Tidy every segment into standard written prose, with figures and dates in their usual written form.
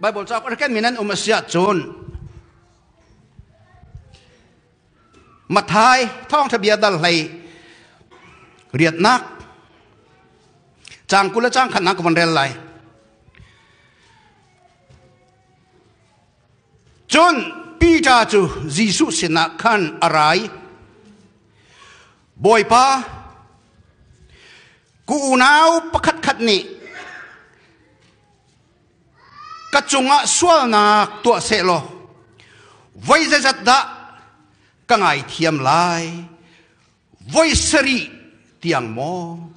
Bible cauk a ken mi nan um a si ahcun Matthai thawngṭha bia dal hlei riatnak caang 20 le caang khatnak ka von rel lai. Cun Peter cu Jesuh sinah khan a ra i, Bawipa, ku unau pakhatkhat nih ka cungah sualnak tuah sehlaw voi zeizat dah ka ngaithiam lai? Voi sarih tiang maw?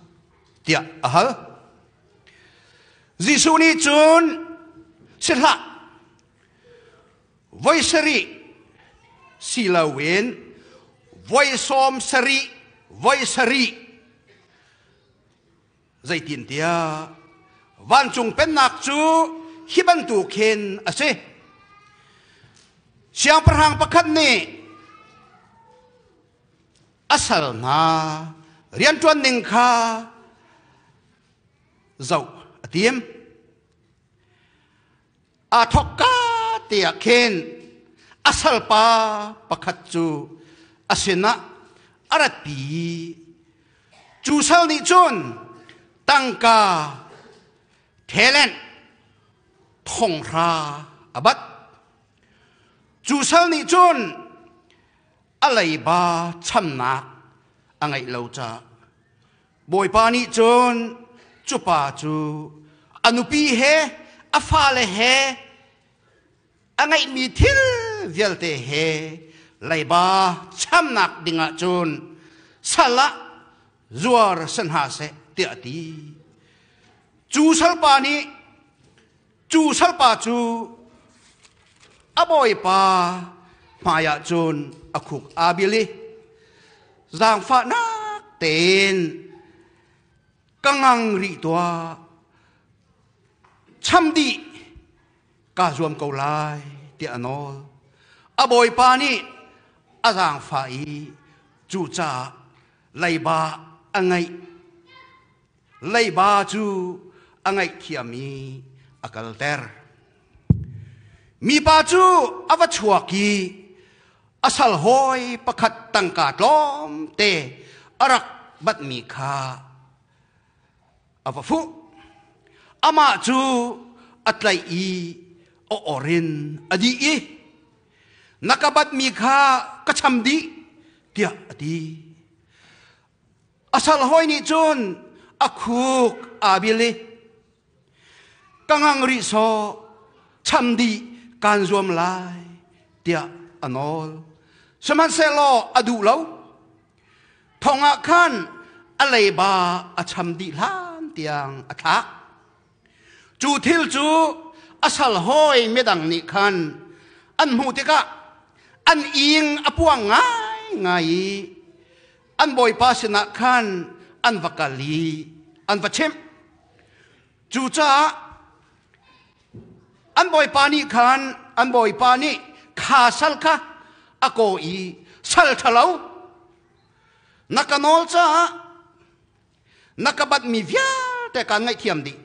tiah a hal. Jesuh nih cun, si hlah, voi sarih si loin voi 70 voi sarih. Zeitintiah vancung pennak cu hi bantuk hin a si. Siangpahrang pakhat nih a sal hna rianṭuan ning kha zoh a tim. Aa thawkka te ah khin a salpa pakhat cu a sinah a ratpi i cu sal nih cun tangka talent 5,000 a bat. Cu sal nih cun a leiba chamnak a ngeih lo caah Bawipa nih cun cu pa cu a nupi he a fale he a ngeihmi thil vialte he leiba chamnak dingah cun sal ah zuar si hna seh tiah a ti. Cu salpa nih cu salpa cu a bawipa hmaiah cun a khuk aa bil i zaangfahnak tein ka ngang rih tuah, cham dih kaa zuam ko lai tiah a nawl. A bawipa nih a zaangfah i cucaah leiba a ngeih leiba cu a ngaihthiam i a kalter. Mipa cu a va chuak i a sal hawi pakhat tangka tlawmte a rak batmi kha a va fuh. Amah cu a tlaih i a or in a dih i, Na ka batmi kha ka cham dih, tiah a ti. A sal hawi nih cun a khuk aa bil i, Ka ngang rih sawh, cham dih kaan zuam lai, tiah a nawl. Sihmanhsehlaw a duh lo. Thong ah khan a leiba a cham dih hlan tiang a thlak. Cu thil cu a sal hawi midang nih khan an hmuh tikah an ing a puang ngaingai i an bawipa sinah khan an va kal i an va chimh. Cucaah an bawipa nih khan an bawipa nih kha sal kha a kaw i, Sal ṭhalo, na ka nawl caah na ka batmi vialte kaan ngaihthiam dih.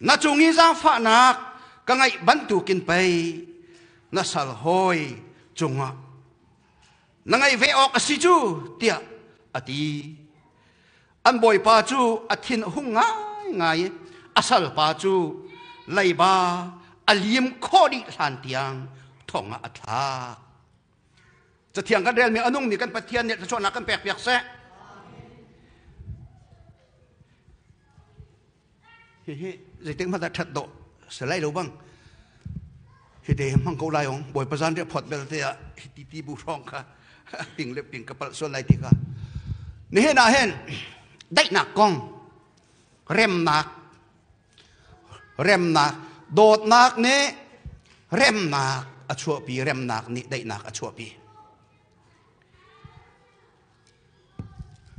Na cung i zaangfahnak ka ngeih bantukin pei na sal hawi cungah na ngeih ve awk a si cu, tiah a ti. An bawipa cu a thin a hung ngaingai i a salpa cu leiba a lim khawh dih hlan tiang thong ah a thlak. Cathiang kan relmi a nungmi kan Pathian nih thluachuahnak kan pekpiak seh. Hihi zeitik hmanh dah ṭhat dawh si lai lo bang hi te hmang ko lai ong Bawipa zan riah phot belte ah hi ti ti bu hrawng kha ping le ping ka palh sual lai ti kha. Nihin ah hin daihnak kong, remnak, remnak, dawtnak nih remnak a chuahpi, remnak nih daihnak a chuahpi.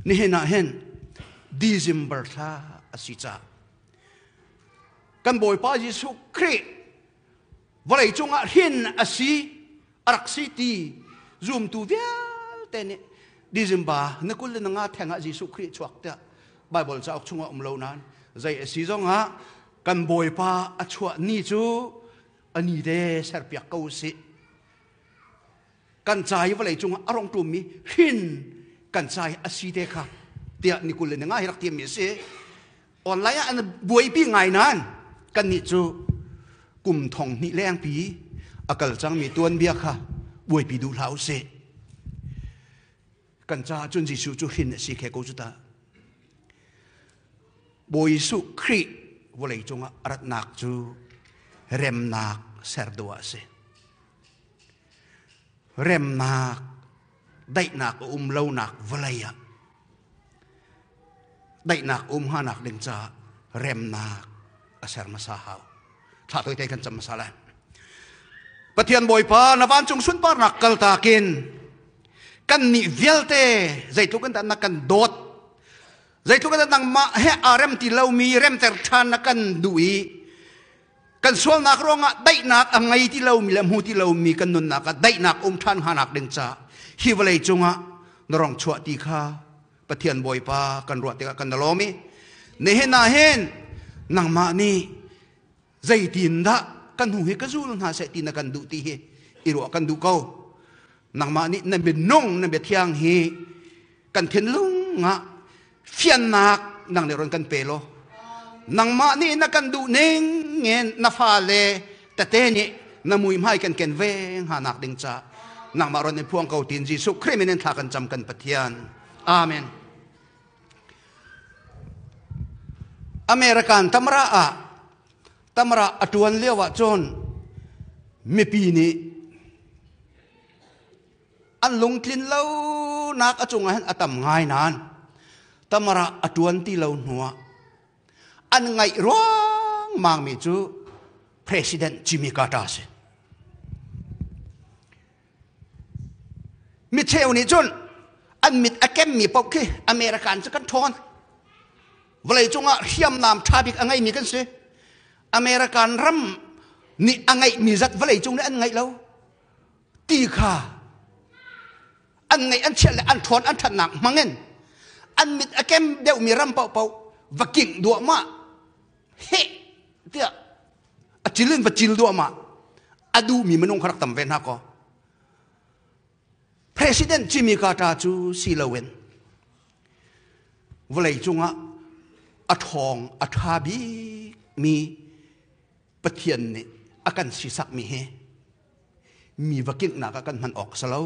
Nihin ah hin December thla a si caah kan Bawipa Jesuh Khrih vawlei cungah hrin a si, a rak si ti zumtu vialte nih December na 25 theng ah Jesuh Khrih chuak tiah Bible cauk chungah um lo nain zei a si zongah. Kan Bawipa a chuah ni cu a ni te serpiak ko usih. Kan ca i vawlei cungah a rong ṭummi hrin kan ca i a si te kha tiah ni 25 hi rak tiammi a si. Online ah an buaipi ngai nain kannih cu kum thong hnih lengpi a kal cangmi tuanbia kha buaipi duh hlah usih. Kan caah cun Jesuh cu hrin a si khe ko cu ta. Bawi Jesuh Khrih vawlei cungah a ratnak cu remnak ser duh ah a si. Remnak, daihnak a um lonak vawlei ah daihnak um hanak ding caah remnak a ser hmasa hau. Thla toite kan cam hmasa lai. Pathian Bawipa na vancung sunparnak kaltakin kan nih vialte zeitluk in dah na kan dawt zeitluk in dah nangmah he aa rem ti lomi remter ṭhan na kan duh i kan sualnak ruangah daihnak a ngei ti lomi le hmu ti lomi kan nunnak ah daihnak um ṭhan hnganak ding caah hi vawlei cungah na rong chuah ti kha Pathian Bawipa kan ruah tikah kan lawm i nihin ah hin nangmah nih zeitin dah kan hnu hi ka zul hna seh ti na kan duh ti hi i ruah kan duh ko. Nangmah nih na minung na bia thiang hi kan thinlung ah fiannak nang nih ron kan pe law nangmah nih na kan duh ning in na fale tete nih na muihmai kan ken ve hnga nak ding ca nangmah ron in phuang ko tin Jesuh Khrih min in thla kan cam kan Pathian. Amen. American tamra ah tamra a tuan lio ah cun mipi nih an lungtlin lo nak a cungah hin a tam ngai nain tamara a tuan ti lo hnuah an ngaih ruangmang mi cu President Jimmy Carter si. Mi cheu nih cun an mit a kemmi paoh khi American cu kan ṭhawn. Vawlei cungah hriamnam ṭha bik a ngeimi kan si. American ram nih a ngeihmi zat vawlei cung nih an ngeih lo. Ti kha an ngeih an chiat le an ṭhawn an ṭhatnak hmangin an mit a kem deuhmi ram paohpaoh va kingh duahmah heh tiah a cil in va cil duahmah a duhmi minung kha rak tam ve hna kaw. President Jimmy Carter cu si loin vawlei cungah a ṭhawng a ṭha bikmi Pathian nih a kan sisakmi hi mi va kinghnak ah kan hman awk a si lo.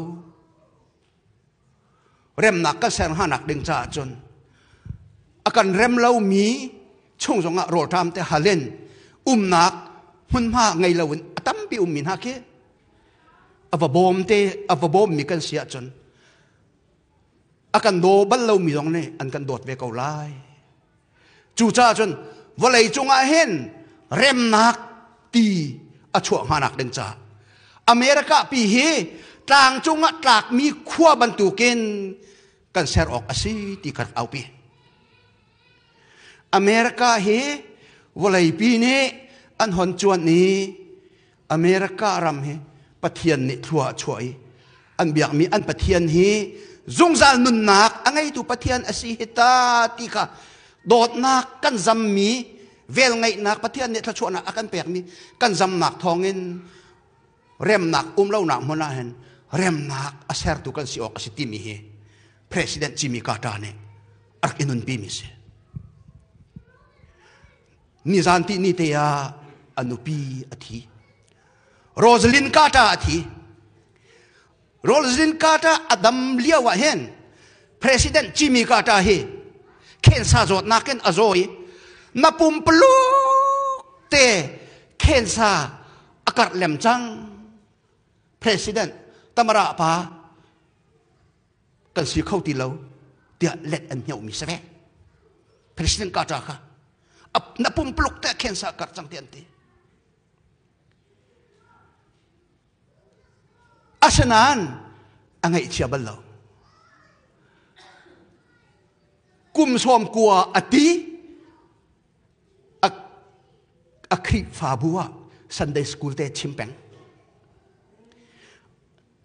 Remnak kan ser hnganak ding caah cun a kan rem lomi chung zongah rawlṭam te halin umnak hmunhma ngei loin a tampi ummi hna khi a va bawm te a va bawmmi kan si ahcun a kan daw bal lomi zong nih an kan dawt ve ko lai. Cucaah cun vawlei cungah hin remnak ti a chuah hnganak ding caah America pi hi tlang cungah tlakmi khua bantukin kan ser awk a si ti kha rak aupi. America hi vawleipi nih an hon cuan i America ram hi Pathian nih thlua a chuah i an biakmi an Pathian hi zungzal nunnak a ngeitu Pathian a si hi ta ti kha dawtnak kan zammi velngeihnak Pathian nih thluachuahnak a kan pekmi kan zamnak thawngin remnak um lonak hmun ah hin remnak a sertu kan si awk a si timi hi President Jimmy Carter nih a rak i nunpi mi si. Nizan ti ni te ah a nupi a thi. Rosalind Carter a thi. Rosalind Carter a dam lio ah hin President Jimmy Carter hi cancer zawtnak in a zaw i na pumpuluk te cancer a karh lem cang. President Tamara pa kan si kho ti lo tiah let an hniohmi si ve. President Carter kha na pumpuluk te cancer karh cang ti an ti. Asinain a ngaihchia bal lo. Kum 90 a ti a Khrihfabu ah Sunday school te chim peng.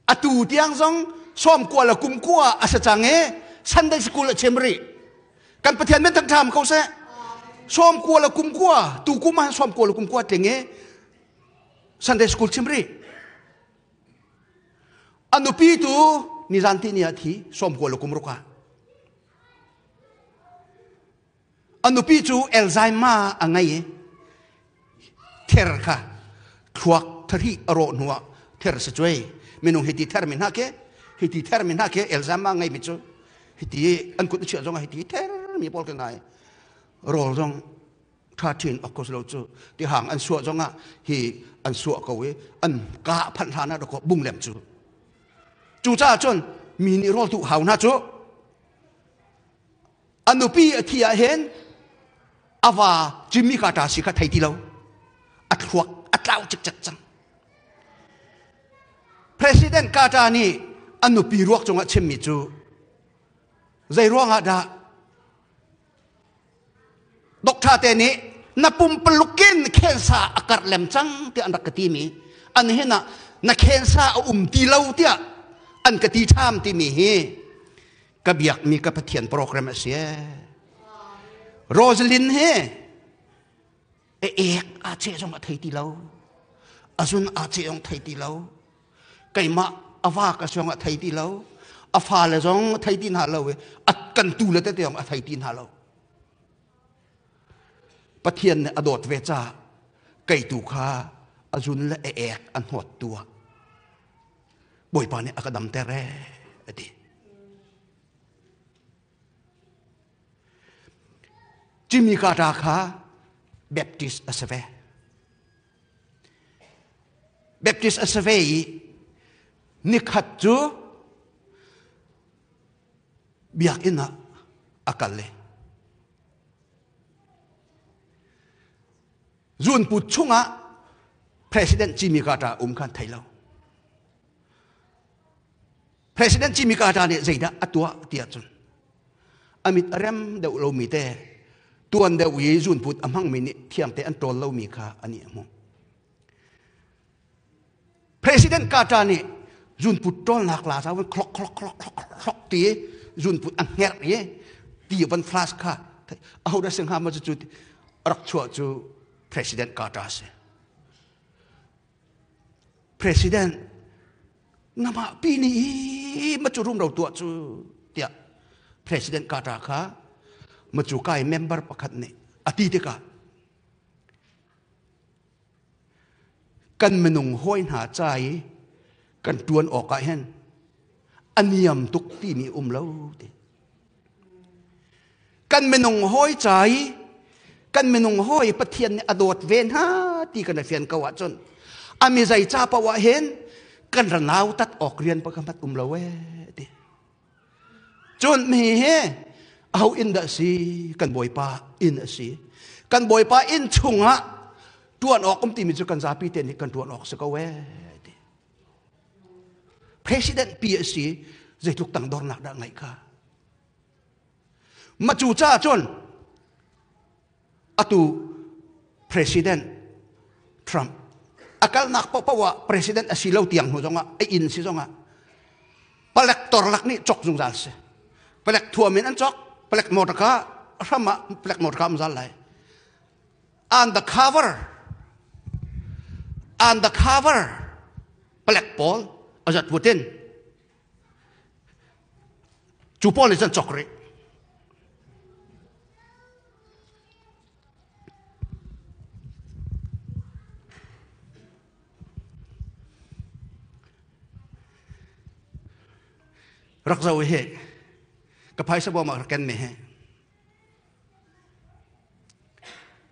Atu tiang zong 90 le kum kua a si cang i Sunday school a chim rih. Kan Pathian min thangṭham ko seh. Sawmkua le kumkua tu kum ah 90 le kumkua tling i Sunday school chim rih. A nupi tu nizan ti ni ah thi 96 le kum ruk ah. A nupi cu Alzheimer a ngei i ther kha thluak thari a rawh hnuah ther si cuai minung hiti ther mi hna ke hiti ther mi hna ke Alzheimer ngei mi cu hiti an kut a chiah zong hiti ther mi pawl ka ngai rawl zong tha thin ok ko lo cu ti hang an suah zong ah hi an suah ko i an ka phanh hlan ah dako bung lem cu cu caah cun mi nih rawl tu hau hna cu A nupi a thi ah hin a va Jimmy Carter si kha thei ti lo. A thluak a tlau cikcek cang. President Carter nih a nupi ruak cungah chimmi cu zei ruangah dah doctor te nih na pumpaluk in khensa a karh lem cang tiah an rak ka timi an hin ah na khensa a um ti lo tiah an ka ti ṭham timi hi ka biakmi ka Pathian program a si. Rosalind hi e ek a che zong a thei ti lo. A zun a che zong thei ti lo. Keimah a va ka zong a thei ti lo. A fale zong a thei ti hna lo i a kan tu le tete zong a thei ti hna lo. Pathian nih a dawt ve caah kei tu kha a zun le a ek a hnawt tu ah Bawipa nih a ka damter ee a ti. Jimmy Carter kha Baptist a si ve. Baptist a si ve i nikhat cu biakinn ah a kal le Zunput chungah President Jimmy Carter um khan thei lo. President Jimmy Carter nih zeidah a tuah ti ahcun a mit a rem deuh lomi te tuan deuh i zunput a hmangmi nih thiangte an ṭawl lomi kha an i hmu. President Carter nih zunput ṭawlnak la ca van khlok khlok khlok khlok khlok ti zunput a hngerh i ti van flash kha aho dah si hnga ma cu rak chuah cu President Carter si. President namah pi nih ma cu rumro tuah cu tiah President Carter kha ma cu kai member pakhat nih a ti tikah Kan minung hawi hna ca i kan ṭuan awk ah hin a niam tuk timi um lo ti. Kan minung hawi ca i kan minung hawi Pathian nih a dawt ve hna ti kan i fian ko ahcun a mi zei ca paoh ah hin kan ra nautat awk rian pakhat um lo ee ti. Cun mi hi aho inn dah si? Kan Bawipa inn a si. Kan Bawipa inn chungah ṭuan awk um timi cu kan zapi te nih kan ṭuan awk si ko ee ti. President pi a si zeitluk tangdornak dah ngaih kha. Ma cu caah cun atu President Trump a kalnak paohpaoh ah president a si lo tiang hnu zongah a inn si zongah palek torlak nih cok zungzal si palek thuam in an cok palek motor ka hram ah palek motor ka um zal lai undercover undercover palek pawl azat putin Cu pawl nih cun cok rih. Rak zo hi ka phaisa bawm ah rak ken mi hi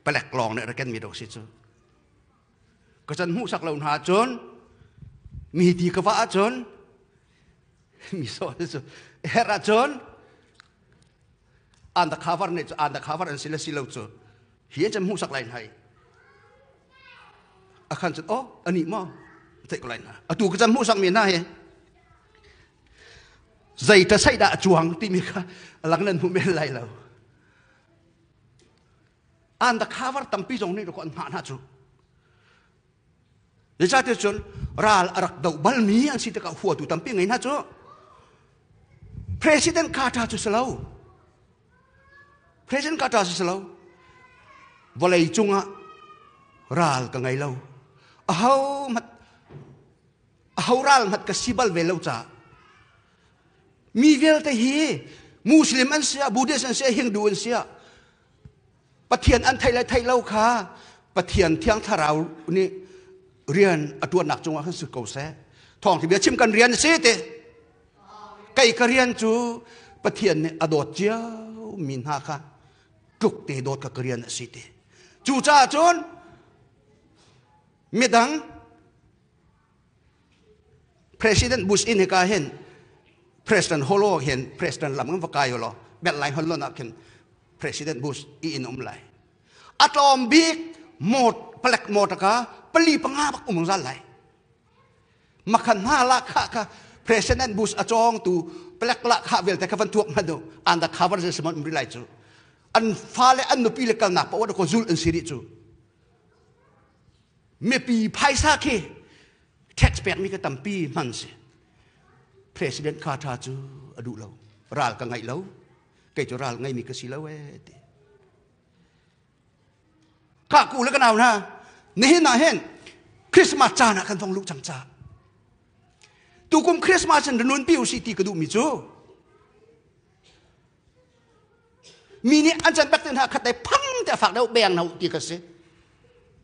palek lawng nih rak ken mi dok si cu ka can hmuhsak lo hna ahcun mi ti ka va ahcun mi so cu herh ahcun an da khavar ne cu an da khavar an si le si lo cu hi an can hmuhsak lai hna a khan cun oh ani maw theih ko lai hna atu ka can hmuhsak mi hna hi zei ta sai dah cuang timi kha lang nan hmu men lai lo An da khavar tampi zong nih an hngah hna cu. Zeicahtiah cun ral a rak doh balmi an si tikah huatu tampi ngei hna cu. President Carter cu si lo. President Carter cu si lo. Vawlei cungah ral ka ngei lo. Aho hmat aho ral hmat ka si bal ve lo caah mi vialte hi Muslim an si ah Buddhist an si ah Hindu an si ah Pathian an theih le theih lo kha Pathian thiang thlarau nih rian a ṭuannak cungah khan si ko seh. Thawngṭha bia chim kan rian a si ti. Kei ka rian cu Pathian nih a dawt cio mi hna kha tluk te dawt ka ka rian a si ti. Cucaah cun midang President Bush in hika hin President Holo hin President lam kan va kai law bel lai hon lon ah khin President Bush i in um lai. A tlawm bik mot palek mot ka pali panga bak um zal lai. Makhan hna la kha kha President Bush a chong tu palek la kha vialte kha van tuak ma do anda cover je simon umri lai chu. An fa le an nupi le kalnak pa ko zul an siri chu. Mipi phaisa khi tax pekmi ka tampi hman si. President Carter cu a duh lo. Ral ka ngaih lo. Kei cu ral ngeimi ka si lo ee ti. Ka ku le ka nau hna, nihin ah hin Christmas caan ah kan vong luh cang ca. Tukum Christmas in nun pi usih ti ka duhmi cu mi nih an can bak te hna khat dai phang te a fak deuh beng na ti ka si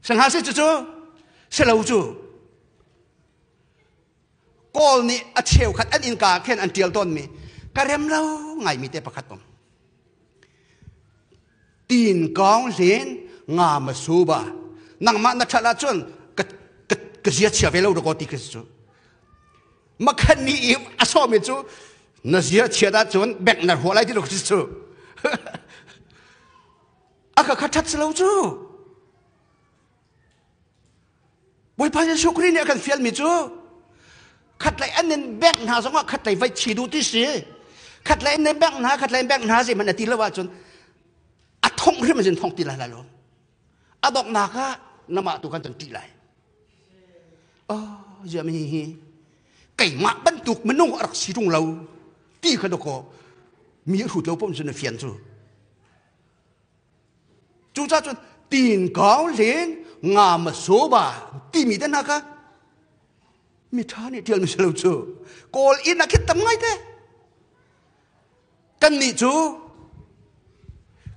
sangha si cu cu selo cu kawl nih a cheukhat an innka khin an tial tawn mi ka rem lo ngai mi te pakhat um tin kong hlen nga ma su ba nangmah na that ahcun ka ka ka zia chia ve lo ko ti ka si cu Makhan ni i a sawmi cu na zia chiat ahcun bank na hruah lai ti lo cu. A ka kha ṭhat si lo cu. Bawipa Jesuh Khrih nih a kan fialmi cu khatlei an in bank hna zongah khatlei vai chi duh ti si. Khatlei an in bank hna khatlei in bank hna zeihmanh a ti lo ahcun a thongh hrim in thong ti lai lai lo. A donghnak ah namah tu kan kan ṭih lai. Oh, ziah mi hi keimah bantuk minung a rak si ṭung lo ti kha dawkaw mi a hrut lo pom cun a fian cu. Cucaah cun tin kau len nga ma soba timi te hna kha mi ṭha nih ṭial mi si lo cu. Kawl inn ah khin tam ngai te. Kannih cu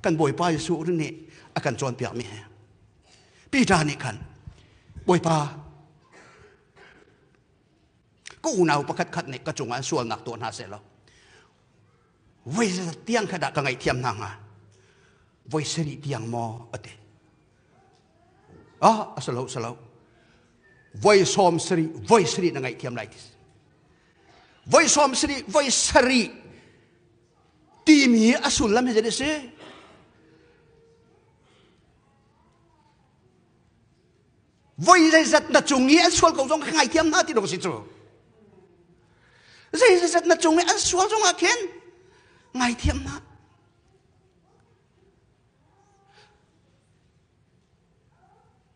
kan Bawipa Jesuh nih a kan cawnpiakmi he Peter nih khan Bawipa ka unau pakhat khat nih ka cungah sualnak tuah hna seh law voi tiang kha dah ka ngaihthiam hna hnga voi sarih tiang maw a ti ah a si lo si lo voi sawm sarih voi sarih na ngaihthiam lai ti voi sawm sarih voi sarih timi a sullam hi zei a si voi zeizat na cung i an sual ko zong ka ngaithiam hna ti dawk si cu zeizat na cung i an sual zong ah khin ngaithiam hna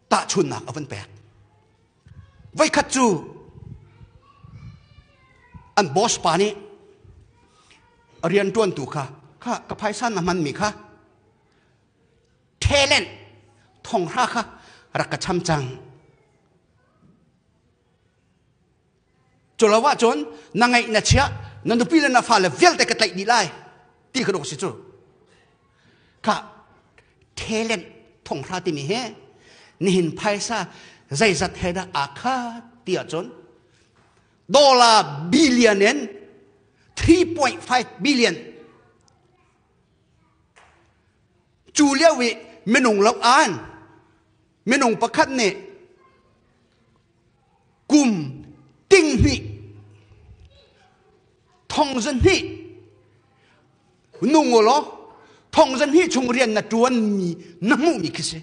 Tahchunhnak a van pek. Voikhat cu an boss pa nih a rianṭuantu kha kha ka phaisa na hmanmi kha talent thonghra kha rak ka cham cang. Cu lo ahcun na ngeih na chiah na nupi le na fale vialte ka tlaih dih lai ti ka dawk si cu. Kha talent thonghra timi hi nihin phaisa zeizat he dah aa khat ti ahcun dollar billion in 3.5 billion cu lio i minung lo an minung pakhat nih kum tinghnih thong zan hnih nung law thong zan hnih chung rian na tuan mi na hmuh mi khi si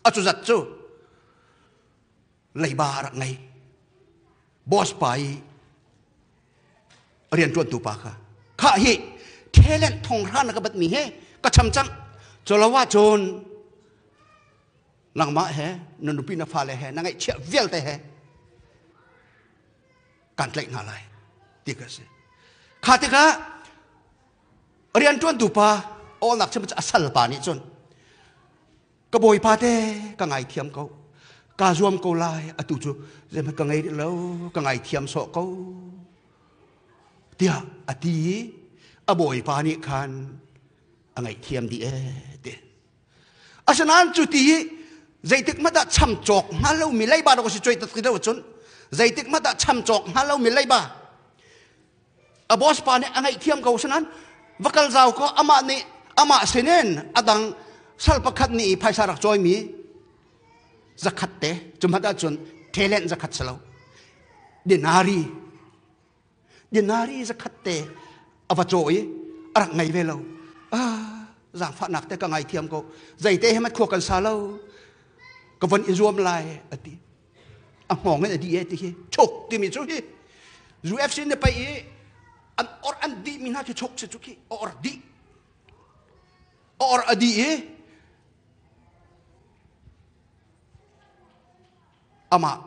a cu zat cu leiba rak ngei boss pa i rian tuantu pa kha kha hi talent thong hra na ka bat mi he ka cham cang cholawa cun nangmah he na nupi na fale he na ngaihchiah vialte he kan tlaih hna lai ti ka si kha tikah rianṭuantu pa awlnak chim a sal pa nih cun Ka bawipa te ka ngaithiam ko. Ka zuam ko lai atu cu zeihmanh ka ngei rih lo ka ngaithiam sawh ko tiah a ti i a bawipa nih khan a ngaihthiam dih ee ti. Asinain cu ti hi zeitik hmanh ah cham cawk hnga lomi leiba dawk a si cuai ti lo cun zeitik hmanh ah cham cawk hnga lomi leiba a boss pa nih a ngaihthiam ko asinain va kal zau ko amah nih amah sinin a dang sal pakhat nih phaisa rak cawimi zakhat te cu hmanh ahcun talent zakhat si lo dinari dinari zakhat te a va caw i a rak ngei ve lo. Ah, zaangfahnak te ka ngaithiam ko, zeite he mat khua kan sa lo, ka von i zuam lai a ti. A hngawng in a di e ti hi chok timi cu hi UFC ne pai i an or an di mi hna khi chok si cu khi or di or a di i amah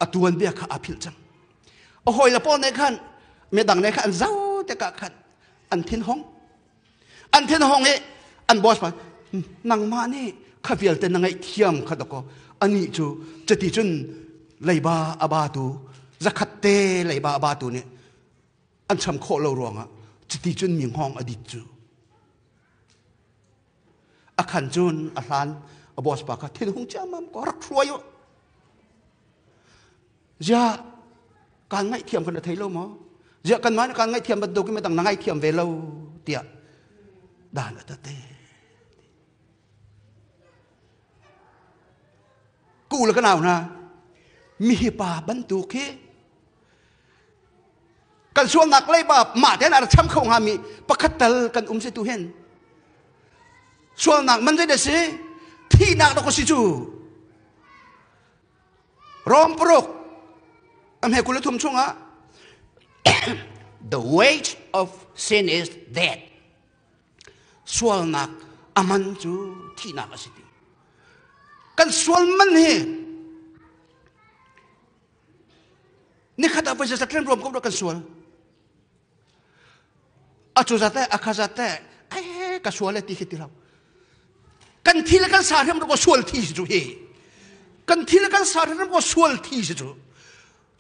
a tuanbia kha aa philh cang. A hawile pawl nih khan midang nih khan an zau tikah khan an thinhung an thinhung i an boss pa nangmah nih kha vialte na ngaihthiam kha dakaw anih cu cuti cun leiba a ba tu zakhat te leiba a ba tu nih an cham khawh lo ruangah cuti cun mi hngawng a dit cu a khan cun a hlan a boss pa kha thinhung ciammam ko rak hruai u zia kaan ngaihthiam kan thei lo maw? Zia kan mah kaan ngaihthiam bantuk in midang na ngaihthiam ve lo tiah dan a tate ku le ka nau hna mi hi pa bantuk hi kan sualnak leiba mah ten a cham kho hngami pakhat tal kan um si tu hin sualnak man zei si thihnak dok si cu Rom paruk a hme 23 chungah the wage of sin is death. Sualnak aman cu thihnak a si ti. Kan sual man hi nikhat ah voi zat ren ruam ko kan sual. A cu zat a kha zat ai ka sual ti khi ti lo. Kan thi le kan sa hrim ko sual thi si cu hi. Kan thi le kan sa hrim ko sual thi si cu.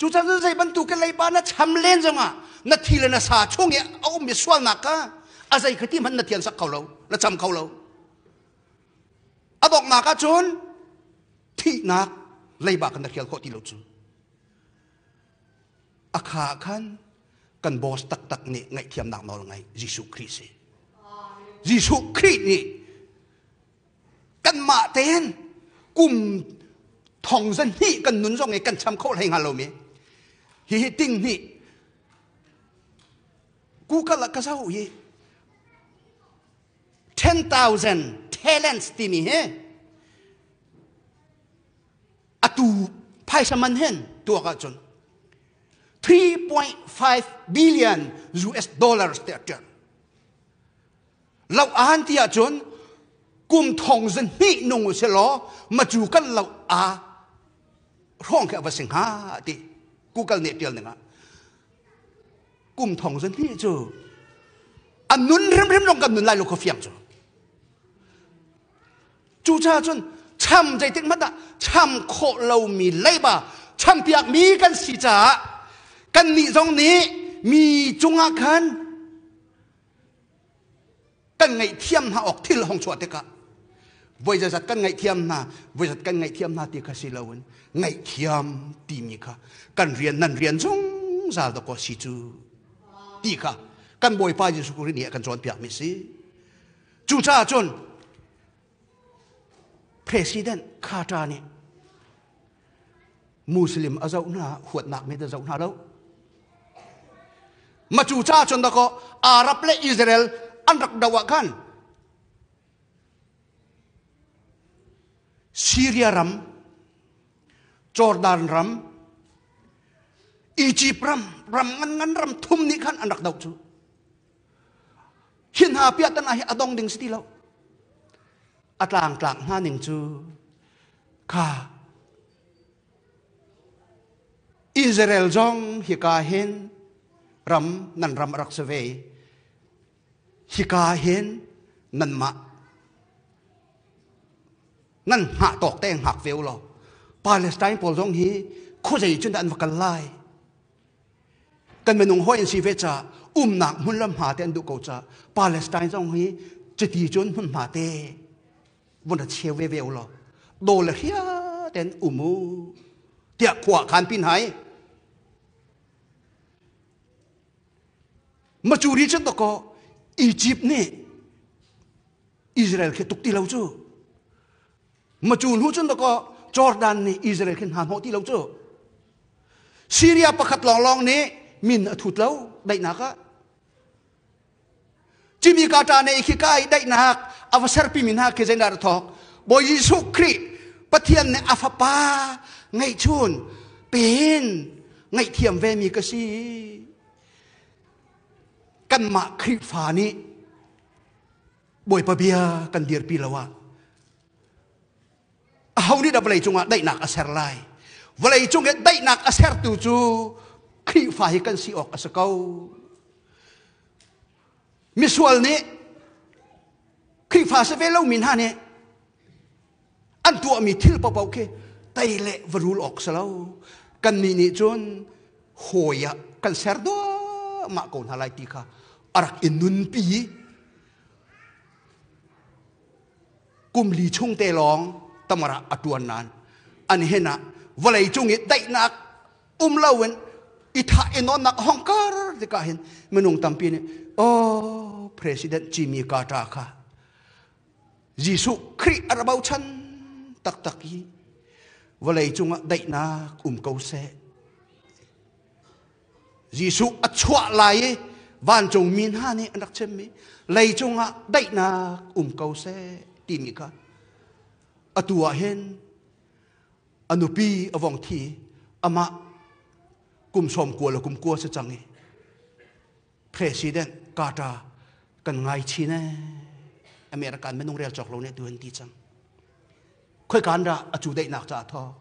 Cu chan zei bantuk ke leiba na cham len zongah na thi le na sa chung i a ummi sualnak kha a zei kha ti hmanh na thian sak kho lo, na cham kho lo. A donghnak ah cun thihnak leiba kan na hrial khawh ti lo cu. A kha khan kan boss taktak nih ngaihthiamnak nawl ngai Jesuh Khrih si. Jesuh Khrih nih kanmah tein kum thong zan hnih kan nun zong i kan cham kho hlei hnga lomi hihi ting hnih Google ah ka zoh hi 10,000 talents timi hi atu phaisa man hen tuak ahcun 3.5 billion US dollars te a ṭial. Lo aan ti ahcun kum thong zan hnih nung u law macu kan lo a hrawng khi a va si hnga ti Google nih ṭial ning ah kum thong zan hnih cu a nun hrimhrim lawng kan nun lai lo kho fiang cu. Cucaah cun cham zeitik hmanh ah cham khawh lomi leiba champiakmi kan si caah kannih zong nih mi cungah khan kan ngaihthiam hna awk thil hong chuah tikah voi zat kan ngaihthiam hna voi zat kan ngaihthiam hna ti kha si loin ngaihthiam timi kha kan rian nan rian zungzal dawkaw si cu ti kha kan Bawipa Jesuh Khrih nih a kan cawnpiakmi si. Cucaah cun President Carter nih Muslim a zoh hna huatnak mit a zoh hna lo. Ma cu caah cun dakaw Arab le Israel an rak do ah khan Syria ram, Jordan ram, Egypt ram, ram ngan ngan ram thum nih khan an rak doh cu. Hi hna piahtana hi a dong ding si ti lo. A tlangtlak hna ning cu kha Israel zong hika hin ram nan ram a rak si ve. Hika hin nanmah. Nan hngah tawk te hngak ve u law Palestine pawl zong hi khuazei cun dah an va kal lai? Kan minung hawi an si ve ca umnak hmun le hma te an duh ko ca Palestine zong hi cuti cun hmunhma te vun ra cheu ve ve u law daw le hria ten um u tiah khua khan pin hai. Macuri cun dakaw Egypt nih Israel khi tuk ti lo cu. Macu hnu cun dakaw Jordan nih Israel khi hna hnawh ti lo cu. Syria pakhat lawnglawng nih min a thut lo daihnak ah. Cimi ka ṭa ne khi ka i daihnak a va serpi mi hna khi zeidah thawk. Bawi Jesuh Khrih Pathian nih a fapa ngeihchun pen ngaihthiam ve mi ka si. Kanmah Khrihfa nih Bawipa bia kan dirpi lo ah aho nih dah vawlei cungah daihnak a ser lai? Vawlei cung i daihnak a sertu cu Khrihfa hi kan si awk a si ko. Misual nih Khrihfa si ve lomi hna nih an tuahmi thil paohpaoh khi tei le va rul awk si lo. Kannih nih cun hawi ah kan ser duahmah ko hna lai ti kha a rak i nunpi. Kum li chung te lawng tamara a tuan nain an hin ah vawlei cung i daihnak um loin i thah i nawnnak a hong kar tikah hin minung tampi nih oh President Jimmy Carter kha Jesuh Khrih a ra bochan taktak i vawlei cungah daihnak um ko seh. Jesuh a chuah lai i vancung mi hna nih an rak chimmi lei cungah daihnak um ko seh timi kha atu ah hin a nupi a vong thi amah kum sawm kua le kum kua si cang i President Carter kan ngai chin ee American minung rel cawk lo nih tu an ti cang khoi kan dah a cu daihnak ca thawk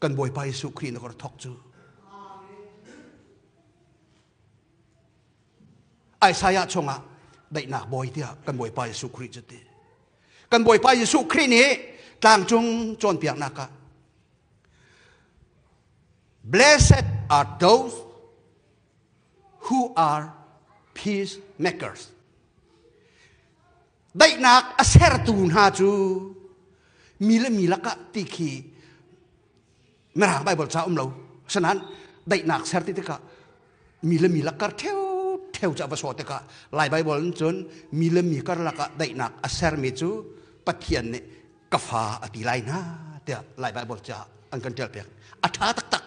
kan Bawipa Jesuh Khrih na kor thok cu Isaiah chungah daihnak bawi tiah kan Bawipa Jesuh Khrih cu ti kan Bawipa Jesuh Khrih nih tlangcung cawnpiaknak ah Blessed are those who are peacemakers. Daihnak a sertu hna cu mi le mi lakah ti khi Mirang Bible ca um lo. Asinain daihnak ser ti tikah mi le mi lak kar theu theu ca va sawh tikah Lai Bible in cun mi le mi karlak ah daihnak a sermi cu Pathian nih ka fa a ti lai hna tiah Lai Bible ca an kan ṭial piak. A ṭha taktak.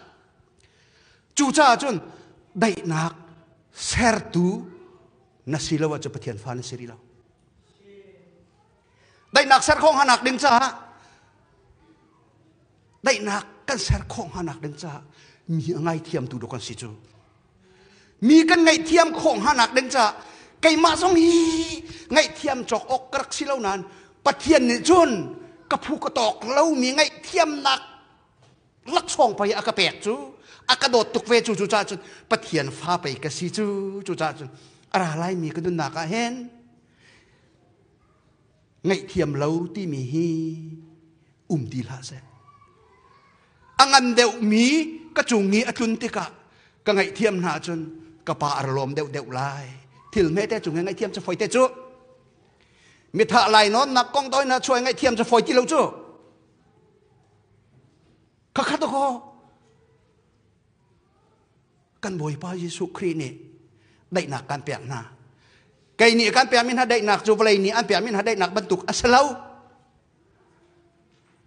Cucaah cun daihnak sertu na si lo ahcun Pathian fa na si rih lo. Daihnak ser khawh hnganak ding caah daihnak kan ser khawh hnganak ding caah mi a ngaithiamtu dawh kan si cu. Mi kan ngaihthiam khawh hnganak ding caah keimah zong hi ngaihthiam cawk awk ka rak si lo nain Pathian nih cun ka phu ka tawk lomi ngaihthiamnak laksawng pei a ka pek cu a ka dawt tuk ve cu cu caah cun Pathian fa pei ka si cu cu caah cun a ra laimi ka nunnak ah hin ngaihthiam lo timi hi um ti hlah seh a ngan deuhmi ka cung i a tlun tikah ka ngaihthiam hna cun ka pa a ra lawm deuh deuh lai thil hmete cung i ngaihthiam cu foi te cu mithah lai nawnnak kong toi na chuai ngaihthiam cu foi ti lo cu Khakhat ko kan Bawipa Jesuh Khrih nih daihnak kan pek hna. Kei nih kan pekmi hna daihnak cu vawlei nih an pekmi hna daihnak bantuk a si lo.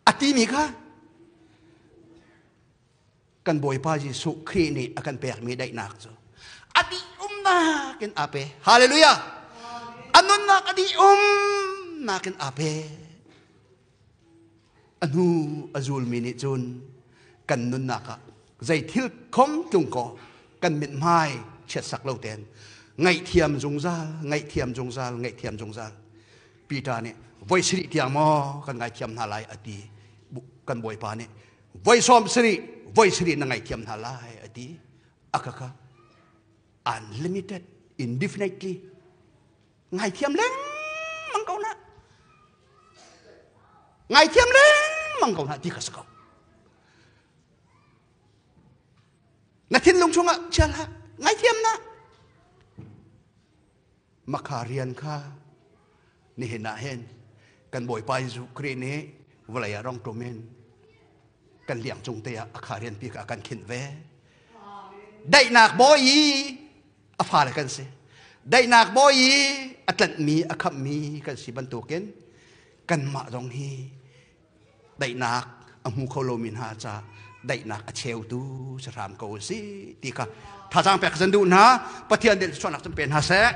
A timi kha kan Bawipa Jesuh Khrih nih a kan pekmi daihnak cu a dih umnak in aa pe. Hallelujah! A nunnak a dih umnak in aa pe. A hnu a zulmi nih cun kan nunnak ah zei thil khom tlung kaw kan mithmai chiatsak lo tein ngaihthiam zungzal, ngaihthiam zungzal, ngaihthiam zungzal. Peter nih voi sarih tiang maw kan ngaithiam hna lai a ti. Kan Bawipa nih voi sawm sarih, voi sarih na ngaihthiam hna lai a ti. Akaka unlimited, indefinitely ngaithiam lengmang ko na. Ngaithiam lengmang ko hna ti kha si ko. Na thinlung chungah chia hlah, ngaithiam na. Makha rian kha nihin ah hin kan Bawipa Jesuh Khrih nih vawlei ah rong ṭum in kan liang cung te ah a kha rian pi kha a kan khinh ve. Daihnak bawi i a fale kan si. Daihnak bawi i a tlanhmi a khamhmi kan si bantukin kanmah zong hi daihnak a hmu kho lomi hna ca daihnak a cheutu si hram ko si ti kha thazaang pek zan duh hna. Pathian nih chuahnak cun pe hna seh.